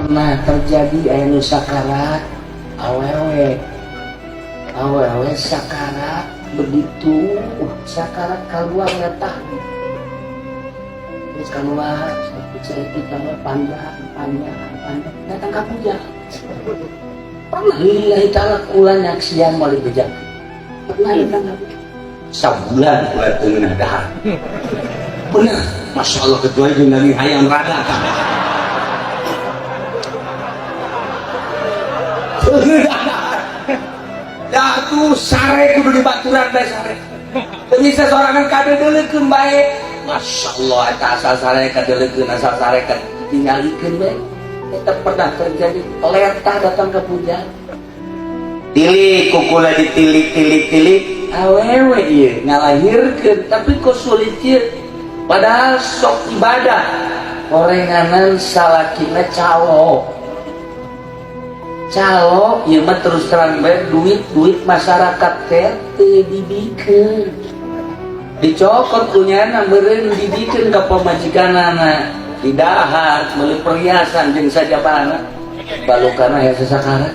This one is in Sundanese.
Pernah terjadi aya nu sakarat, awewe awewe sakarat, begitu sakarat keluar letah, terus keluar cerita panjang panjang panjang, datang ka puja. Pernah lillahi ta'ala kula nyaksian meuli beja, pernah datang ka puja. Sabulan kula teu ngeunah dahar. Bener, Masya Allah, kecuali jeung daging hayam rada. Ya tuh sare kudu dibaturan bae sare. Teu bisa sorangan kadeuleukeun bae. Masya Allah, eta asal sare kadeuleukeun, asal sare katingalikeun bae. Eta pernah terjadi letah datang ke puja. Tilik kukula ditilik tilik tilik. Awewe ieu ngalahirkeun tapi kok sulit ieu, padahal sok ibadah, orenganan salakina calo calo. Ieu mah terus terang bae, duit duit masyarakat teh teu dibikeun, dicokot kunyana meureun, dibikeun ka pamajikanana, didahar, meuli perhiasan jeung sajabana, balukana hese sakarat.